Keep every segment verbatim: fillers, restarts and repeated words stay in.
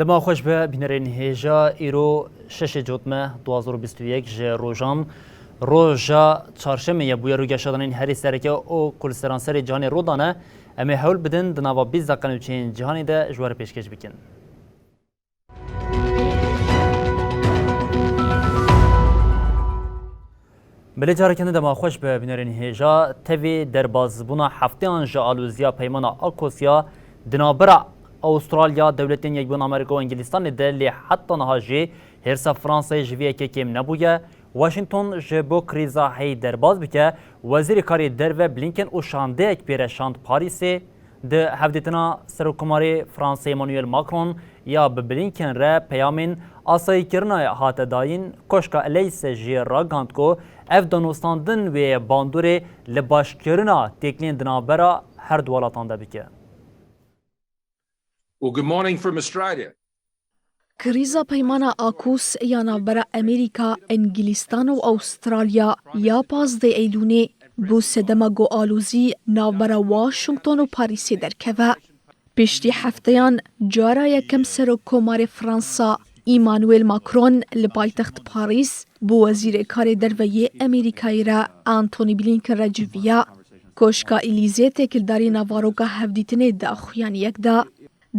Dema xweş be bînerên hêja, îro şeşê Cotme du hazar û bîst û yek ji rojan, roja çarşemê ye, bûye rûgeşa danên herî sereke û ku li seranserê cîhanê rû dane. Em ê hewl bidin di nava bîst deqe nûçeyên cîhanê de ji we re pêşkêş bikin. Belê, careke din dema xweş be bînerên hêja. Tevî derbasbûna hefteyan ji alûziya peymana Akosya di navbera Awustralya, Dewletên Yekbûn Amerîka û Îngilîstanê de, lê heta niha jî hêrsa Fransayê ji vê yekê kêm nebûye. Washington ji bo krîza heyî derbas bike, Wezîrê Karê Derve Blinken û şandeyek pê re şand Parîsê. Di hevdîtina Serokkomarê Fransê Emmanuel Macron ya bi Blinken re peyamên asayîkirina hate dayîn, Koşka Eleyse jî ragihand ku ev danûstandin wê bandorê li başkirina têkiliyên di navbera her du welatan de bike. Well, good morning from Australia. Krîza peymana Akos ya navbera Amerîka, Îngilîstan û Awustralya ya pazdeh Eylûnê bû sedema ku alozî navbera Washington û Parîsê derkeve. Piştî hefteyan cara yekem Serokkomarê Fransa Emmanuel Macron li paytext Parîs bi Wezîrê Karê Derve yê Amerîkayê re Antony Blinken re civiya. Koşka Elîzê têkildarî naveroka hevdîtinê daxuyaniyek da.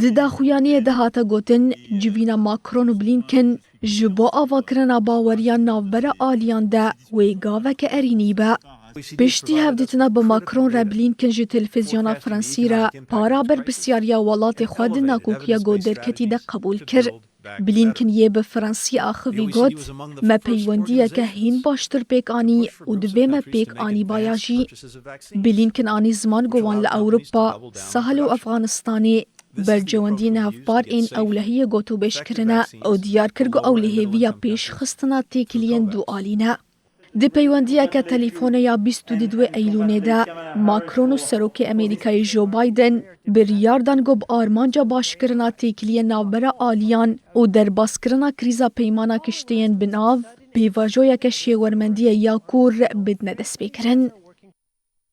Di daxuyaniyê de hate gotin, civîna Macron û Blinken ji bo avakirina baweriya navbera aliyan de wê gaveke erênî be. Piştî hevdîtina bi Macron re Blinken ji televîzyona Fransî re para berpirsyariya welatê xwe di nakokiya ku derketî de qebûl kir. Blinken yê bi Fransî axivî got, me peywendiyeke hîn baştir pêk anî û divê me pêk anîbaya jî. Blinken anî ziman ku wan li Ewropa, Sahel û Efxanistanê bercewendiyên hevpar ên ewlehiyê gotûbêj kirine û diyar kir ku ew li hêviya pêşxistina têkiliyên dualî ne. Di peywendiyeke telefone ya bîst û duduê Eylûnê de, Macron û Serokê Amerîkayê Joe Biden biryar dan ku bi armanca başkirina têkiliyên navbera aliyan û derbaskirina krîza peymana kişteyên bi nav, pêvajoyeke şêwermendiyê ya kûr bidine destpêkirin.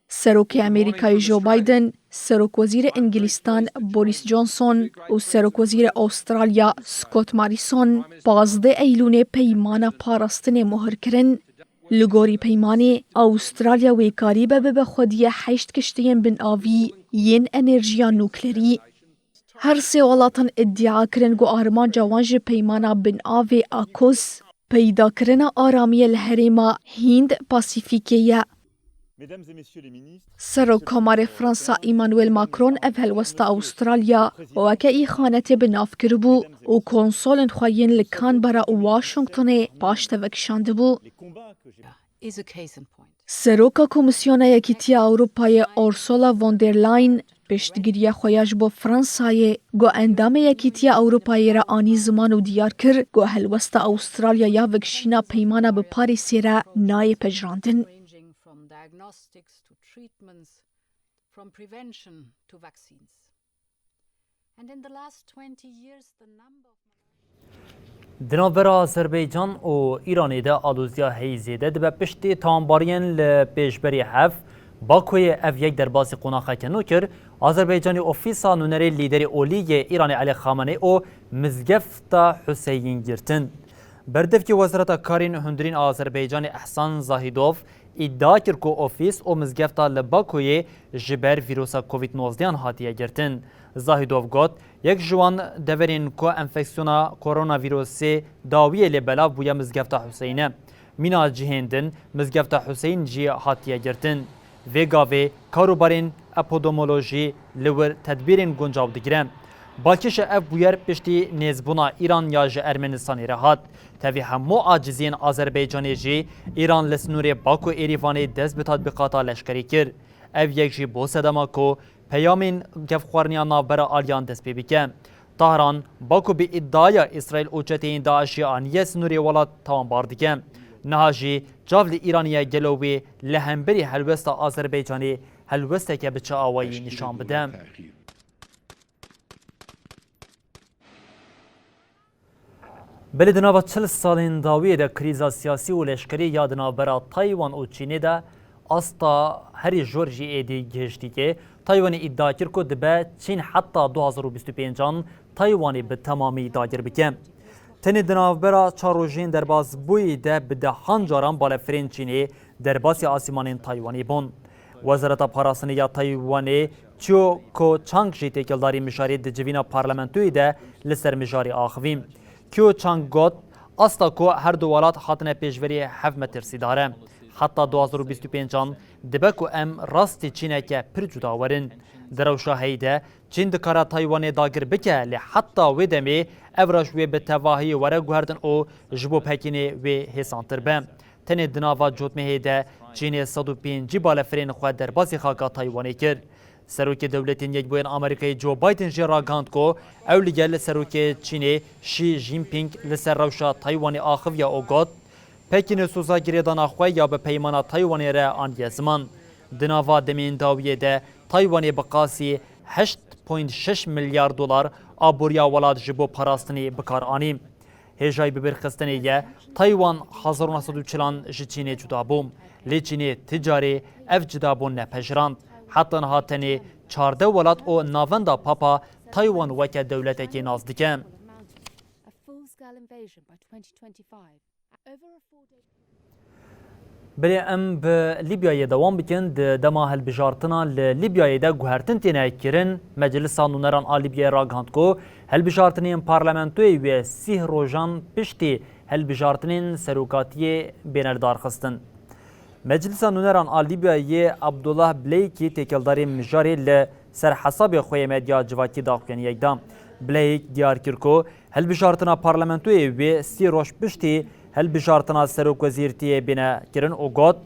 Serokê Amerîkayê Joe Biden, Serokwezîrê Îngilîstan Boris Johnson û Serokwezîrê Awustralya Scott Morrison pazdeh Eylûnê peymana parastinê mohr kirin. Li gorî peymanê, Awustralya wê karibe bibe xwediyê heşt kiştiyên binavî yên enerjiya nuklerî. Her sê welatan îdia kirin ku armanca wan ji peymana binavê Akos peydakirina aramiyê li herêma Hînd Pasîfîkê ye. Serokkomarê Fransa Emmanuel Macron ev helwesta Awustralya weke îxanetê bi nav kiribû û konsolên xwe yên li Canberra û Washingtonê paş de vekişandibû. Seroka Komîsyona Yekîtiya Ewropayê Ursula von der Leyen piştgiriya xwe ya ji bo Fransayê ku endamê Yekîtiya Ewropayê re anî ziman û diyar kir ku helwesta Awustralya ya vekişîna peymana bi Parîsê re nayê pejirandin. Di navbera Azerbaycan û Îranê de aloziya heyî zêde dibe piştî tawanbariyên li pêşberî hev. Bakoyê ev yek derbasî qonaxeke nû kir, Azerbaycanê ofîsa nûnerê lîderê olî yê Îranê Elî Xameneî û Mizgefta Huseyîn girtin. Berdevkê Wezareta Karên Hundirîn a Azerbaycanê Ehsan Zahîdov îdia kir ku ofîs û mizgefta li Bakoyê ji ber vîrusa Covid nozdehan hatiye girtin. Zahîdov got, yek ji wan deverên ku enfeksiyona koronavîrusê dawiyê lê belav bûye mizgefta Huseyîn e. Mîna cihên din mizgefta Huseyîn jî hatiye girtin. Vê gavê karûbarên epidemolojî li wir tedbîrên guncaw digire. Balkêşa ev bûyer piştî nêzbûna Îran ya ji Ermenistanê re hat. Tevî hemû aciziyên Azerbaycanê jî Îran li sinûrê Baku Êrîvanê dest bi tatbîqata leşkerî kir. Ev yek jî bo sedema ku peyamên kevxwariniya navbera aliyan dest pê bike. Tahran, Baku bi îdiaya Îsraîl û çeteyên DAIŞê aniye sinûrê welat tawanbar dike. Niha jî çav li Îranê ye gelo wê li hemberî helwesta Azerbaycanê helwesteke bi çi awayî nîşan bide. Belê di nava çil salên dawiyê de krîza siyasî û leşkerî ya di navbera Taywan û Çînê de asta herî jor jî êdî gihiştî ke Taywanê îdia kir ku dibe Çîn heta du hazar û bîst û pêncan Taywanê bi temamî dagir bike. Tenê di navbera çar rojên derbasbûyî de bi dehan caran balefirên Çînê derbasî asîmanên Taywanê bûn. Wezareta Parastinê ya Taywanê Chiu Ko Chang jî têkildarî mijarê di civîna parlamentoyê de li ser mijarê axivî. Chiu Chang got, asta ku her du welat hatine pêşberî hev metirsîdar e. Heta du hazar û bîst û pêncan dibe ku em rastî Çîneke pir cuda werin. Di rewşa heyî de Çîn dikare Taywanê dagir bike, lê heta wê demê ev rewş wê bi tevahî were guhertin û ji bo Pekînê wê hêsantir be. Tenê di nava cotmehê de Çînê sed û pêncî balefirên xwe derbasî xaka Taywanê kir. Serokê Dewletên Yekbûyên Amerîkayê Joe Biden jî ragihand ku ew li gel Serokê Çînê Xi Jinping li ser rewşa Taywanê axiviye û got, Pekînê soza girêdana xwe ya bi peymana Taywanê re aniye ziman. Di nava demên dawiyê de Taywanê bi qasî heşt point şeş milyar dolar aboriya welat ji bo parastinê bi kar anî. Hêjayî bibîrxistinê ye, Taywan hezar û neh sed û çilan ji Çînê cuda bû. Lê Çînê ti carê ev cudabûn nepejirand. Heta niha tenê çardeh welat û Navenda Papa Taywan weke dewletekê nas dike. A full-scale invasion by twenty twenty-five. Belê em bi Lîbyayê dewam bikin. Di dema hilbijartina li Lîbyayê de guhertin têne kirin, Meclisa Nûneran a Lîbyayê ragihand ku hilbijartinên parlamentoyê wê sîh rojan piştî hilbijartinên serokatiyê bêne lidarxistin. Meclisa Nûneran a Lîbyayê Abdullah Blêkî têkildarî mijarê li ser hesabê xwe yê medya civakî daxuyaniyek da. Blêk diyar kir ku hilbijartina parlamentoyê wê sî roj piştî hilbijartina serokwezîrtiyê bêne kirin û got,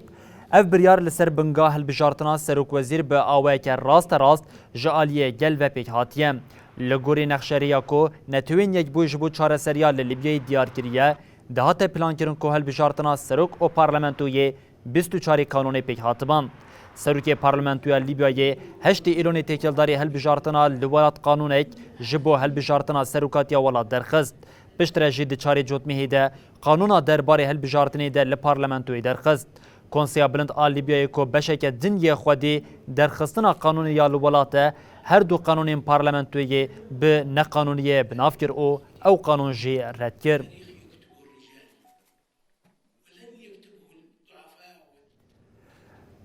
Ev biryar li ser binga hilbijartina serokwezîr bi awayeke rasterast ji aliyê gel ve pêk hatiye. Li gorî nexşeriya ku Netewên Yekbûyî ji bo çareseriya li Lîbyayê diyar kiriye, dihate plankirin ku hilbijartina serok û parlamentoyê bîst û çarê kanûnê pêk hatiban. Serokê Parlamentoya Lîbyayê heştê Îlonê têkildarî hilbijartina li welat qanûnek ji bo hilbijartina serokatiya welat derxist. Piştre jî di çarê cotmehê de qanûna derbarê hilbijartinê de li parlamentoyê derxist. Konseya Bilind a Lîbyayê ku beşeke din yê xwedî derxistina qanûnê ya li welat e, her du qanûnên parlamentoyê bi neqanûniyê bi nav kir û ew qanûn jî red kir.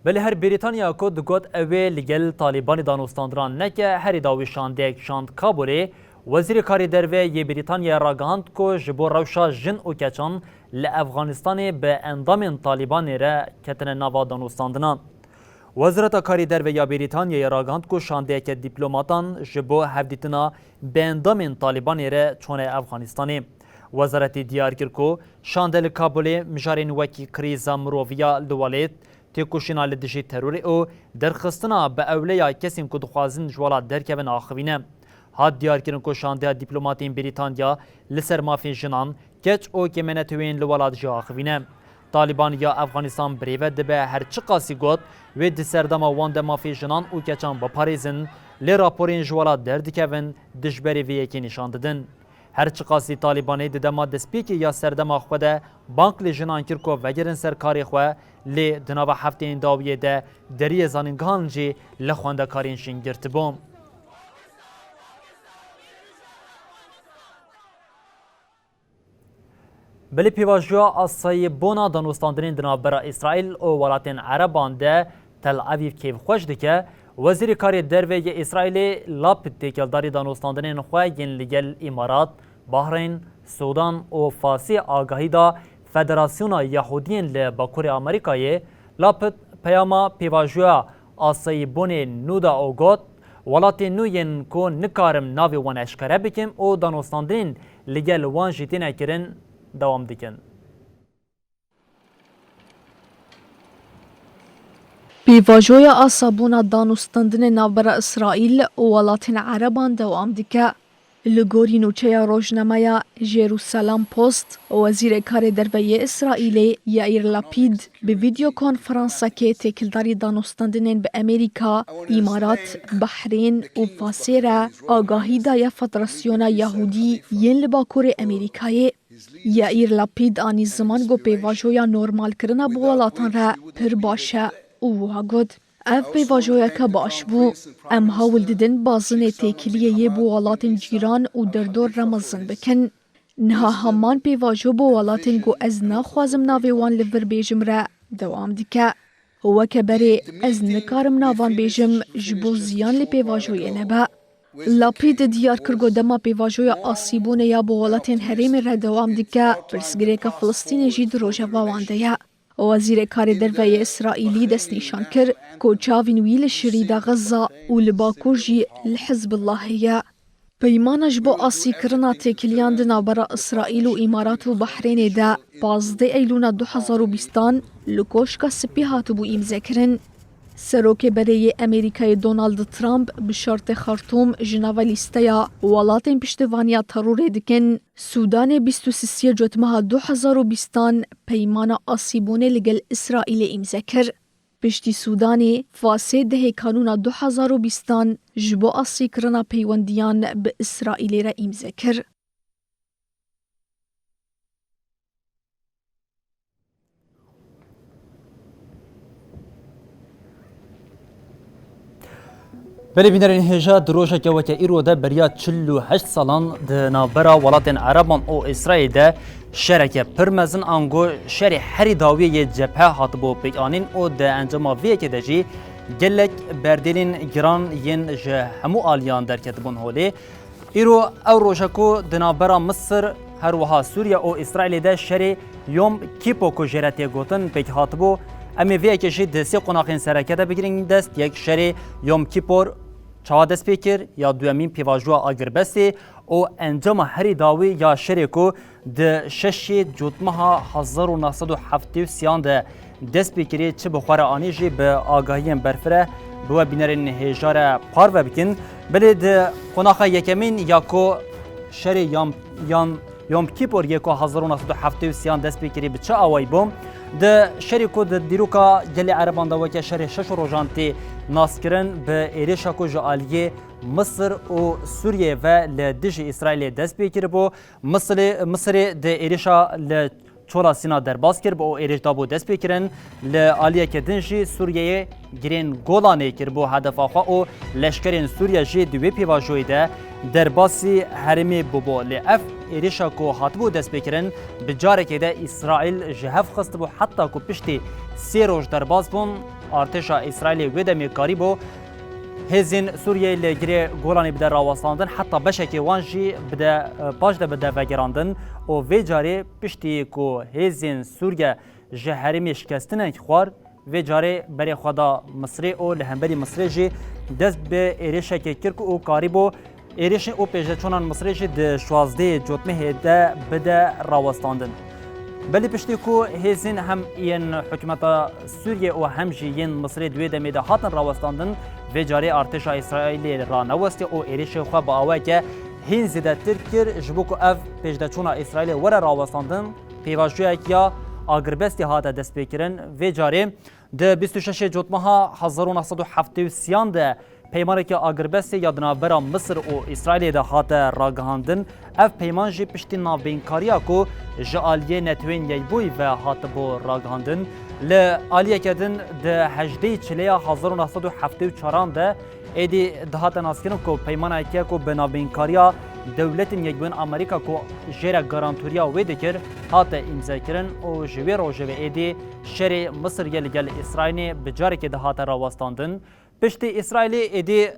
Belê her Brîtanya ku digot ew ê li gel Talîbanê danûstandinan neke, herî dawî şandeyek şand Kabulê. Wezîrê Karê Derve yê Brîtanyayê ragihand ku ji bo rewşa jin û keçan li Efxanistanê bi endamên Talîbanê re ketine nava danûstandinan. Wezareta Karê Derve ya Brîtanyayê ragihand ku şandeyeke dîplomatan ji bo hevdîtina bi endamên Talîbanê re çûne Efxanistanê. Wezaretê diyar kir ku şande li Kabulê mijarên wekî krîza miroviya li welêt, têkoşîna li dijî terorê û derxistina bi ewleya kesên ku dixwazin ji welat derkevin axivîne. Hat diyarkirin ku şandeya dîplomatên Brîtanya li ser mafên jinan, keç û kêmenetewên li welat jî axivîne. Talîban ya Efxanistan birêve dibe her çiqasî got wê di serdema wan de mafê jinan û keçan biparêzin, lê raporên ji welat derdikevin dijberê vê yekê nîşan didin. Her çiqasî Talîbanê di dema destpêkê ya serdema xwe de bang li jinan kir ku vegerin ser karê xwe, lê di nava hefteyên dawiyê de deriyê zanîngehan jî li xwendekarên jin girtibû. Belê pêvajoya asayîbûna danûstandinên di navbera Îsraîl û welatên Ereban de Tel Avîv kêfxweş dike. Wezîrê Karê Derve yê Îsraîlê Lapid têkildarî danûstandinên xwe yên li gel Îmarat, Bahreyn, Sûdan û Fasî agahî da Federasyona Yahûdiyên li Bakurê Amerîkayê. Lapid peyama pêvajoya asayîbûnê nû da û got, Welatên nû yên ku nikarim navê wan eşkere bikim û danûstandinên li gel wan jî têne kirin dewam dikin. Pêvajoya asabûna danûstandinê navbera Îsraîl û welatên Ereban dewam dike. Li gorî nûçeya rojnameya Jerusalem Post, Wezîrê Karê Derve yê Îsraîlê Yaîr Lapîd bi vîdeo konferansekê têkildarî danûstandinên bi Amerîka, Îmarat, Behrên û Fasê re agahî daye Federasyona Yahûdî yên li Bakurê Amerîkayê. Yaîr Lapîd anî ziman ku pêvajoya normalkirina bi welatan re pir baş e û wiha got, Ev pêvajoyeke baş bû. Em hewl didin bazinê têkiliyê yê bo welatên cîran û derdor re mezin bikin. Niha heman pêvajo bo welatên ku ez naxwazim navê wan li vir bêjim re dewam dike. Weke berê ez nikarim navan bêjim ji bo ziyan li pêvajoyê nebe. Lapîd diyar kir ku dema pêvajoya asîbûnê ya bo welatên herêmê re dewam dike, pirsgirêka Filistînê jî di rojeva wan de ye. Wezîrê Karê Derve yê Îsraîlî destnîşan kir ku çavên wî li şirîda Xezza û li Bakur jî li Hizbullahê ye. Peymana ji bo asîkirina têkiliyan di navbera Îsraîl û Îmarat û Behrênê de pazdeh Eylûna du hezar û bîstan li Koşka Spî hatibû îmzekirin. Serokê berê yê Amerîkayê Donald Trump bi şertê Xartûm ji nava lîsteya welatên piştevaniya terorê dikin, Sûdanê bîst û sisiyê Cotmeha du hezar û bîstan peymana asîbûnê li gel Îsraîlê îmze kir. Piştî Sûdanê, Fasê dehê Kanûna du hezar û bîstan ji bo asîkirina peywendiyan bi Îsraîlê re îmze kir. Belê bînerên hêja, di rojeke weke îro de beriya çil û heşt salan di navbera welatên Ereban û Îsraîl de şereke pir mezin ango şerê herî dawiyê yê cephe hatibû pêkanîn û di encama vê yekê de jî gelek berdêlên giran yên ji hemû aliyan derketibûn holê. Îro ew roje ku di navbera Misir, her wiha Sûriye û Îsraîlê de şerê Yom Kîpo ku jê re tê gotin pêk hatibû, em ê vê yekê jî di sê qonaxên sereke de bigirîn dest, yek şerê Yom Kîpor çawa dest pê kir, ya duyemîn pêvajoya agirbestê û encama herî dawî ya şerê ku di şeşê Cotmeha hezar û neh sed û heftê û sêyan de dest pê kirî çi bi xwe re anî jî bi agahiyên berfireh bi we bînerên hêja re parve bikin. Belê di qonaxa yekemîn ya ku şerê yan, yan Yom Kîpor yê ku hezar û neh sed û heftê û sêyan dest pê kirî bi çi awayî bû? Di şerê ku di dîroka gelê Ereban de weke şerê şeş rojan tê naskirin, bi êrişa ku ji aliyê Misir û Sûriyeyê ve li dijî Îsraîlê dest pê kiribû. Misirê, Misirê di êrişa li Çola Sîna derbas kir, bi o êrîş dabû destpêkirin. Li aliyeke din jî Sûriyeyê girên Golanê kiribû hedefa xwe û leşkerên Sûriye jî di wê pêvajoyê de derbasî herêmê bûbû. Lê ev êrîşa ku hatibû destpêkirin, bi carekê de Îsraîl ji hev xistibû, heta ku piştî sê roj derbas bûn, artêşa Îsraîlê wê demê karîbû hêzên Sûriyeyê li girê Golanê bide rawestandin, heta beşekê wan jî bide, paş de bide vegerandin û vê carê piştî ku hêzên Sûriye ji herêmê şikestinek xwar, vê carê berê xwe da Misrê û li hemberî Misrê jî dest bi êrişekê kir ku û karîbû êrişên û pêşdeçûnan Misrê jî di şwazdehê Cotmehê de bide rawestandin. Belê piştî ku hêzên hem yên hikûmeta Sûriyê û hem jî yên Misrê di wê demê de hatin rawestandin, vê carê artêşa Îsraîlê ranewestiye û êrişê xwe bi awayeke hîn zêdetir kir, ji bo ku ev pêşdeçûna Îsraîlê were rawestandin, pêvajoyek ya agirbestî hate destpêkirin. Vê carê di bîst û şeşê Cotmeha hezar û neh sed û heftê û sêyan de peymaneke agirbestê ya di navbera Misir û Îsraîlê de hate ragihandin. Ev peyman jî piştî navbeynkariya ku ji aliyê Netewên Yekbûyî ve hatibû ragihandin. Li aliyeke din di hejdehê Çileya hezar û neh sed û heftê û çaran de êdî dihate naskirin ku peymaneke ku bi navbeynkariya Dewletên Yekbûyî yên Amerîka ku jê re garantoriya wê dikir, hate îmzekirin û ji wê rojê ve êdî şerê Misirê li gel Îsraîlê bi carekê dihate rawestandin. Piştî Îsraîlê êdî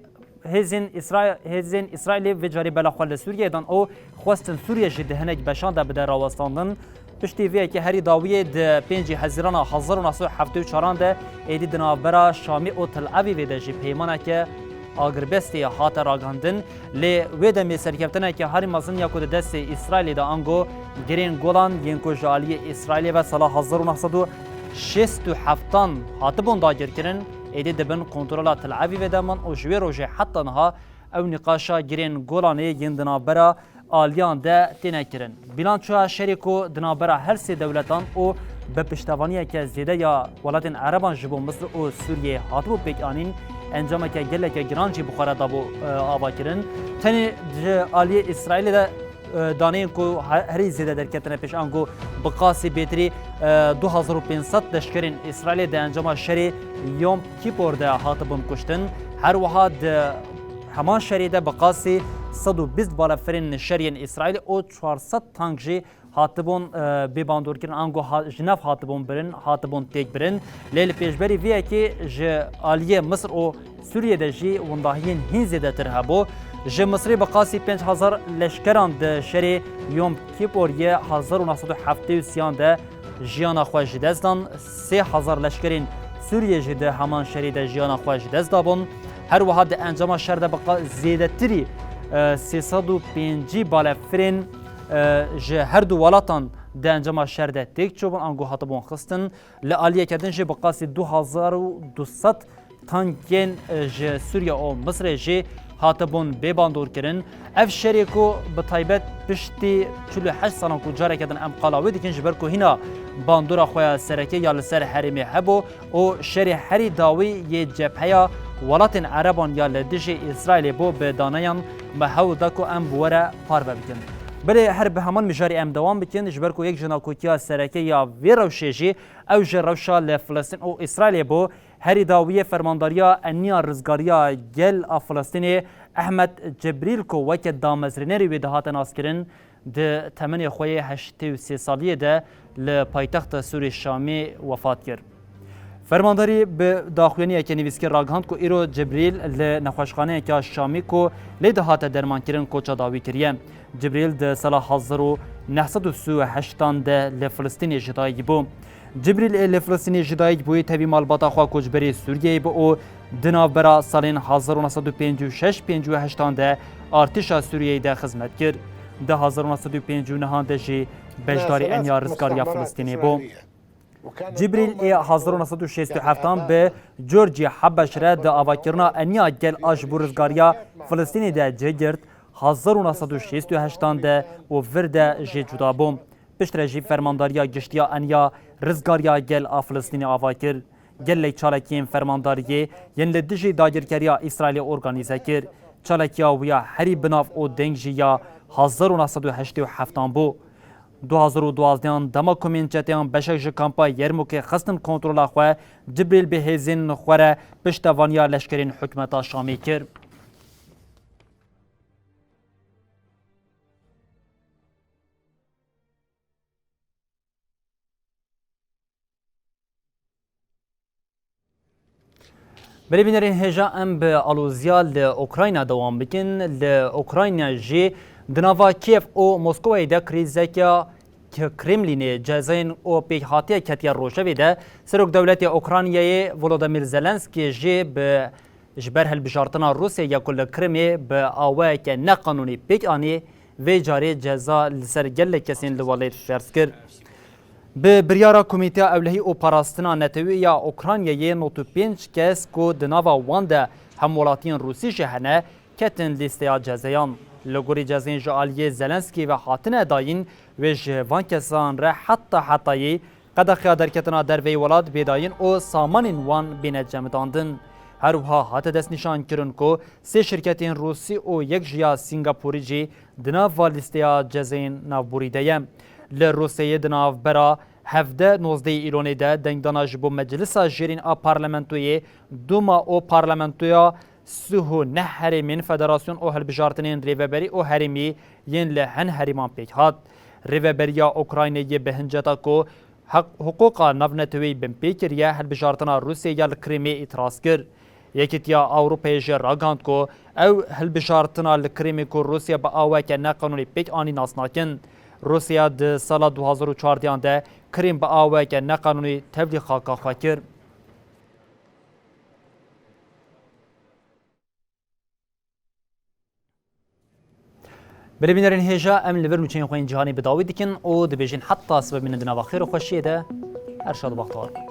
hêzên Îsra-, hêzên Îsraîlê vê carê bela xwe li Sûriyeyê dan û xwestin Sûriye jî di hinek beşan de bide rawestandin. Piştî vê yekê herî dawiyê di pêncî Hezîrana hezar û neh sed û heftê û çaran de êdî di navbera Şamê û Tel Avîvê de jî peymaneke agirbestê hate ragihandin. Lê wê demê serkeftineke herî mezin ya ku di destê Îsraîlê de ango girên Golan yên ku ji aliyê Îsraîlê ve sala hezar û neh sed û şêst û heftan hatibûn dagirkirin, êdî di bin kontrola Tel Evîvê de man û ji wê rojê heta niha ew nîqaşa girên Golanê yên di navbera aliyan de têne kirin. Bîlançoya şerê ku di navbera her sê dewletan û bi piştevaniyeke zêde ya welatên Ereban ji bo Misir û Sûriyeyê hatibû pêkanîn, encameke geleke giran jî bi xwe re dabû, e, avakirin. Tenê ji aliyê Îsraîlê de, e, daneyên ku he-, herî zêde derketine pêş, ango bi qasî bêtirî, e, du hezar û pênc sed leşkerên Îsraîlê di encama şerê Yom Kîpor de hatibûn kuştin. Her wiha di heman şerê de bi qasî sed û bîst balefirên şer yên Îsraîlê û çar sed tank jî hatibûn, e, bê bandorkirin, ango ha-, ji nav hatibûn birin, hatibûn têkbirin. Lê li pêşberî vê yekê ji aliyê Misir û Sûriyê de jî windahiyên hîn zêdetir hebû. Ji Misirê bi qasî pênc hezar leşkeran di şerê Yom Kîporiyê hezar û neh sed û heftê û sêyan de jiyana xwe ji dest dan, sê hezar leşkerên Sûriyê jî di heman şerê de jiyana xwe ji dest dabûn. Her wiha di encama şer de bi qa-, zêdetirî, e, sê sed û pêncî balefirên, e, ji her du welatan di encama şer de têk çûbûn, ango hatibûn xistin. Li aliyeke din jî bi qasî du hezar û du sed tankên, e, ji Sûriye û Misirê jî hatibûn bê bandorkirin. Ev şerê ku bi taybet piştî çil û heşt salan ku careke din em qala wê dikin, ji ber ku hîna bandora xwe ya sereke ya li ser herêmê hebû û şerê herî dawî yê cepheya welatên Ereban ya li dijî Îsraîlê bû, bi daneyan me hewl da ku em bi we re parve bikin. Belê her bi heman mijarê em dewam bikin, ji ber ku yek ji nakokiya sereke ya vê rewşê jî ew ji rewşa li Filistîn û Îsraîlê bû. Herî dawiyê fermandariya Eniya Rizgariya Gel a Filistînê Ehmed Cibrîl ku weke damezrênerê wê dihate naskirin, di temenê xwe yê heştê û sê saliyê de li paytexta Sûrê Şamê wefat kir. Fermandarî bi daxuyaniyeke nivîskê ragihand ku îro Cibrîl li nexweşxaneyeke Şamî ku lê dihate dermankirin koça dawî kiriye. Cibrîl di sala hezar û neh sed û sî û heştan de li Filistînê ji dayik bû. Cibrîl ê li Filistînê ji dayik bûyî tevî malbata xwe koçberê Sûriyeyê bû û di navbera salên hezar û neh sed û pêncî û şeş pêncî û heştan de artêşa Sûriyeyê de xizmet kir. Di hezar û neh sed û pêncî û nehan de jî beşdarî Eniya Rizgariya Filistînê bû. Cibrîl ê hezar û neh sed û şêst û heftan bi Georgie Habeş re di avakirina Eniya Gel a ji bo Rizgariya Filistînê de cih girt, hezar û neh sed û şêst û heştan de û vir de jê cuda bû. Piştre jî Fermandariya Giştî ya Eniya Rizgariya Gel a Filistînê ava kir. Gelek çalakiyên fermandariyê yên li dijî dagirkeriya Îsraîlê organîze kir. Çalakiya wî ya herî binav û deng jî ya hezar û neh sed û heştê û heftan bû. Du hezar û duwazdeh dema komên çeteyan beşek ji kampa Yermûkê xistin kontrola xwe, Cibrîl bi hêzên xwe re piştevaniya leşkerên hikûmeta Şamê kir. Belê bînerên hêja, em bi aloziya li Ukrayna dewam bikin. Li Ukrayna jî di nava Kiev û Moskowayê de krîzeke K-, Kremlînê cezayên û pêkhatiye ketiye rojevê de. Serok dewletê Ukraynayê Volodymyr Zelenskî jî bi Ji ber hilbijartina Rûsyayê ya ku li Kirimê bi awayeke neqanûnî pêk anî, vê carê ceza li ser gelek kesên li welêt ferz kir. Bi biryara Komîteya Ewlehî û Parastina Netewî ya Ûkranyayê, nod û pênc kes ku di nava wan de hemwelatiyên Rûsî jî hene, ketin lîsteya cezeyan. Li gorî cezên ji aliyê Zelenskî ve hatine dayîn, wê ji van kesan re heta hetayî qedexiya derketina derveyî welat bê dayîn û samanên wan bêne cemidandin. Her wiha hate destnîşankirin ku sê şirketên Rûsî û yek ji ya Sîngapûrî jî di nav va lîsteya cezeyên navborî de ye. Li Rûsyayê di navbera hevdeh nozdehê Îlonê de dengdana ji bo Meclisa Jêrîn a Parlamentoyê, Dûma û Parlamentoya sih û neh herêmên federasyon û hilbijartinên rêveberî û herêmî yên li hin herêman pêk hat. Rêveberiya Ukraynayê bi hinceta ku heq, hiqûqa navneteweyî binpê kiriye, hilbijartina Rûsyayê ya li Krîmê îtiraz kir. Yekîtiya Ewropayê jî ragihand ku ew hilbijartina li Krîmê ku Rûsya bi awayeke neqanûnî pêk anî nas nakin. Rûsya di sala du hazar û çardehan de Krîm bi awayeke neqanûnî tevlî xaka xwe kir. Belê bînerên hêja, em li vir nûçeyên xwe yên cîhanî bi dawî dikin û dibêjin heta sibe bimînin di nava xêr û xweşiyê de. Her şad û bextewar bin.